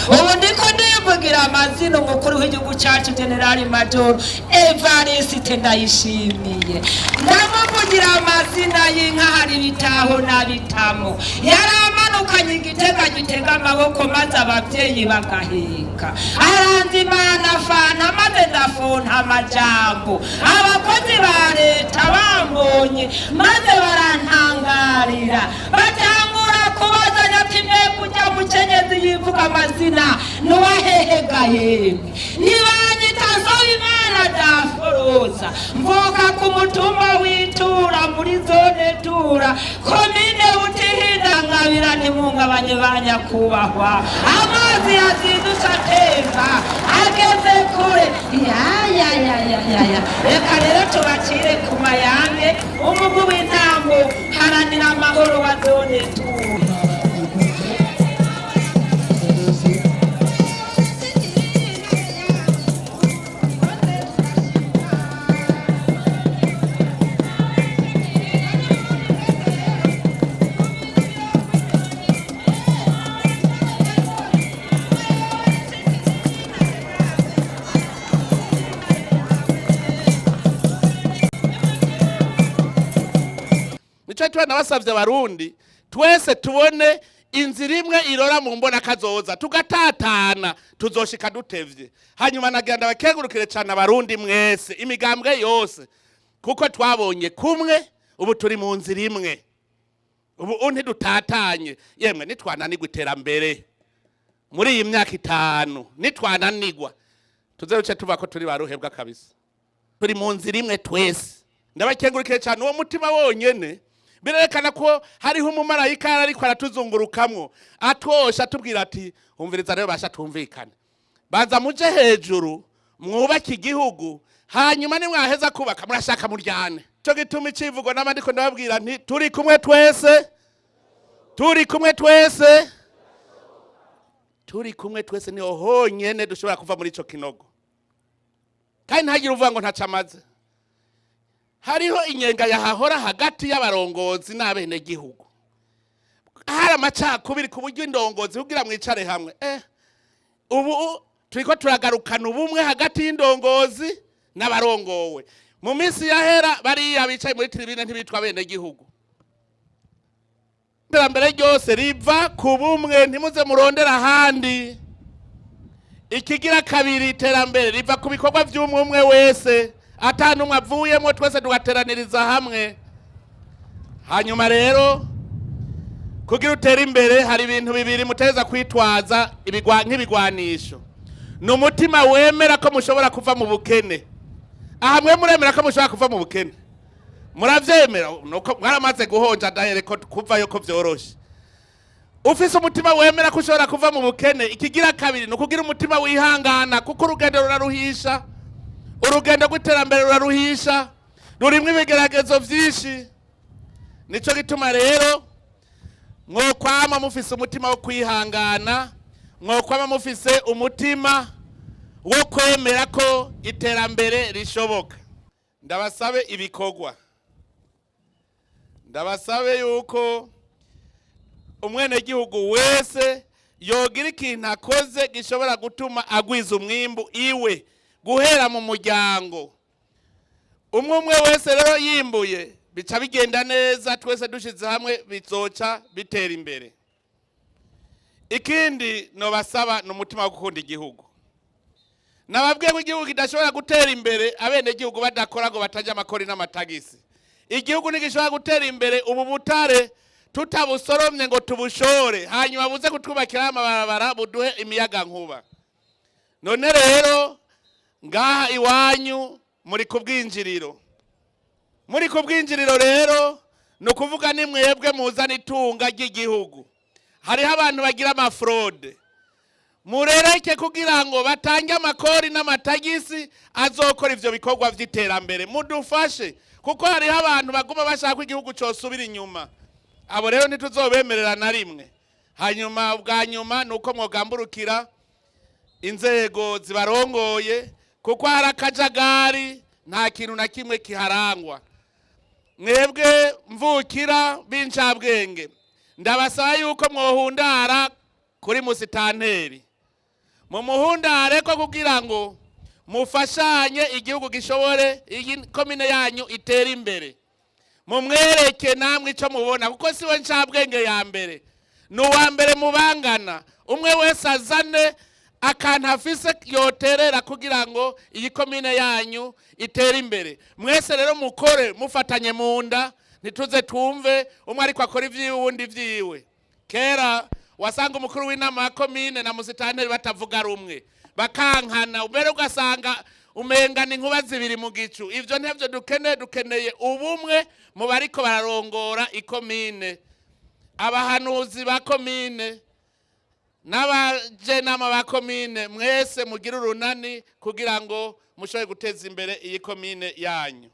Ubu ndiko ndivugira amazina umukuru w'igihugu cyacu, Generali Majoro Evariste Ndayishimiye. Ndamuvugira amazina y'inka. Hari ibitaho na bitamo yaramanukanye igitega gitega amaboko, maze ababyeyi bagaheka. Aranzimana fanta, maze ndafonta amajambo. Abakozi ba leta bambonye maze barantangarira, batangura kubazanya ati: "Mbega ujya mukenyezi yivuga amazina nuwahehega?" Yemwe, ntibanyita Nsabimana Daforoza, mvuka ku mutumba w'itura, muri zone Tura, komine Butihinda. Nkabira ntimungabanye ba nyakubahwa, amazi yazindutse atemba ageze kure. Yayayayaya, reka rero tubacire ku mayange umugwi w'intambo haranira amahoro wa zone Tura. Nico tuba nabasavye Abarundi twese tubone inzira imwe irora mu mbona kazoza, tugatatana tuzoshika dutevye. Hanyuma nagira ndabakengurukire cane Abarundi mwese, imigambwe yose, kuko twabonye kumwe, ubu turi mu nzira imwe, ubu ntidutatanye. Yemwe, nitwananirwa iterambere muri iyi myaka 5, nitwananirwa tuze duce tuva ko turi baruhebwa kabisa. Turi mu nzira imwe twese. Ndabakengurukire cyane. Uwo mutima wonyene birerekana ko hariho umumarayika yari ariko aratuzungurukamwo, atwosha, atubwira ati: "Umviriza rero basha, tumvikane, banza muje hejuru mwubake igihugu, hanyuma nimwaheza kubaka murashaka muryane." Cyo gituma icivugo n'abandiko ndababwira nti: "Turi kumwe twese, turi kumwe twese, turi kumwe twese." Niho honyene dushobora kuva muri ico kinogo. Kandi ntagire uvuga ngo ntaco amaze. Hariho inyenga yahahora hagati y'abarongozi n'abenegihugu, hari amacakubiri ku buryo indongozi kugira mwicare hamwe. Ubu turiko turagarukana ubumwe hagati y'indongozi n'abarongowe. Mu minsi yahera bariya bicaye muri tribune ntibitwa abenegihugu. Iterambere ryose riva ku bumwe, ntimuze murondera ahandi. Ikigira kabiri, iterambere riva ku bikorwa by'umwe umwe wese, ata n'umwe avuyemo, twese tugateraniriza hamwe. Hanyuma rero kugira utere imbere hari ibintu bibiri muteza kwitwaza nk'ibigwanisho. Ni umutima wemera ko mushobora kuva mu bukene. Aha mwe muremera ko mushobora kuva mu bukene? Muravyemera? Nuko mwaramaze guhonja dahere ko kuvayo ko vyoroshe. Ufise umutima wemera ko ushobora kuva mu bukene. Ikigira kabiri ni ukugira umutima wihangana, kuko urugendo ruraruhisha. Urugendo rw'iterambere ruraruhisha, rurimwo ibigeragezo vyinshi. Nico gituma rero mwokwama mufise umutima wo kwihangana, mwokwama mufise umutima wo kwemera ko iterambere rishoboka. Ndabasabe ibikorwa, ndabasabe yuko umwenegihugu wese yogira ikintu akoze gishobora gutuma agwiza umwimbu iwe, guhera mu muryango. Umwe umwe wese rero yimbuye bica bigenda neza, twese dushize hamwe bizoca bitera imbere. Ikindi nobasaba ni umutima wo gukunda igihugu. Nababwiye ko igihugu kidashobora gutera imbere abenegihugu badakora ngo batajya amakori n'amatagisi. Igihugu ntigishobora gutera imbere ubu butare tutabusoromye ngo tubushore, hanyuma buze kutwubakira amabarabara, buduhe imiyagankuba. None rero ngaha iwanyu muri ku bwinjiriro, muri ku bwinjiriro rero ni ukuvuga ni mwebwe muzana itunga ry'igihugu. Hariho abantu bagira ama fraude, murereke kugira ngo batange amakori n'amatagisi azokora ivyo bikorwa vy'iterambere. Mudufashe, kuko hariho abantu baguma bashaka ko igihugu cosubira inyuma. Abo rero ntituzobemerera na rimwe. Hanyuma ubwa nyuma ni uko mwogamburukira inzego zibarongoye, kuko hari akajagari, nta kintu na kimwe kiharangwa. Mwebwe mvukira b'incabwenge, ndabasaba yuko mwohundara kuri musitanteri. Mumuhundare ko kugira ngo mufashanye, igihugu gishobore, iyi komine yanyu itere imbere. Mumwereke namwe icyo mubona, kuko siwe ncabwenge ya mbere, ni uwa mbere mubangana. Umwe wese azane akantu afise yoterera kugira ngo iyi komine yanyu itere imbere. Mwese rero mukore mufatanye mu nda, ntituze twumve umwe ariko akora ibyiwe, uwundi ibyiwe. Kera wasanga umukuru w'inama ya komine na musitanteri batavuga rumwe, bakankana, mbere ugasanga umenga ni inkuba zibiri mu gicu. Ibyo ntibyo dukeneye. Dukeneye ubumwe mu bariko bararongora ikomine, abahanuzi ba komine n'abajenama ba komine. Mwese mugire urunani kugira ngo mushobore guteza imbere iyi komine yanyu.